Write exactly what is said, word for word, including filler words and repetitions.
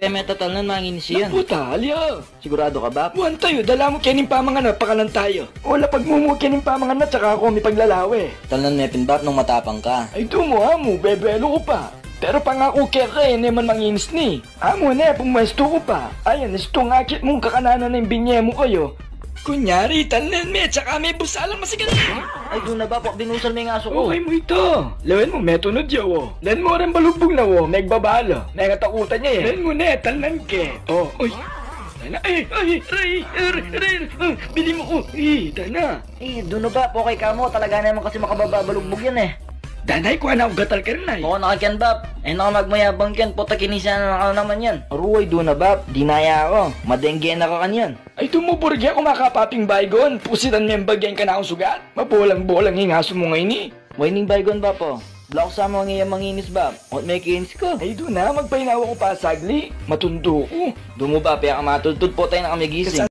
Pemeta, talnan, manginis yan. Naku, talya. Sigurado ka, Bap? Buwan tayu, dala mu keni ing pamanganat, pakanan tayu. Ola, pagmumu keni ing pamanganat, saka ku mipaglalawe. Talnan me pin, Bap, nung matapang ka. Ay, dumu, amu, bebelu ku pa. Pero pangaku keka, e ne man manginis ni. Amu ne, pumuestu ku pa. Ayan, istung akit mung kakananan na ing binye mu kayu. Kunyari, talnan me, saka me busalang masigan. Ay, duna, Bap, binusal me ing asu ku. Okay mu ita. Lawen mu, metunud ya, o. Lawen mu ring balugbug na, o, megbabala. Mengatakutan ya, e. Lawen mu ne, talnan ke. O, uy. Tana, ay, ay, aray, aray, aray, ah, bili mu, o, e, tana. E, duna, Bap, okay ka mu, talaga naman kasi makababa balugbug yan, e. Danay, kua na ku gatal ka rin, ay. O, naka ken, Bap. E, naka magmayabang ken, puta, kinisian na ka naman yan. Aruay, duna, Bap, dinaya ku. Madengge na ka kanyan. Ay, dumu, burge ku makapaping Baygon, pusitan me ing bagya ing kanakung sugat. Mabolang-bolang ing asu mu ngeni. Wa, ining Baygon, Bap, o. Bla ku sa mu ngeni manginis, Bap. Ot mekinis ka. Ay, duna, magpainawa ku pa sagli. Matundu ku. Dumu, Bap, e ka matudtud, potay na ka megising.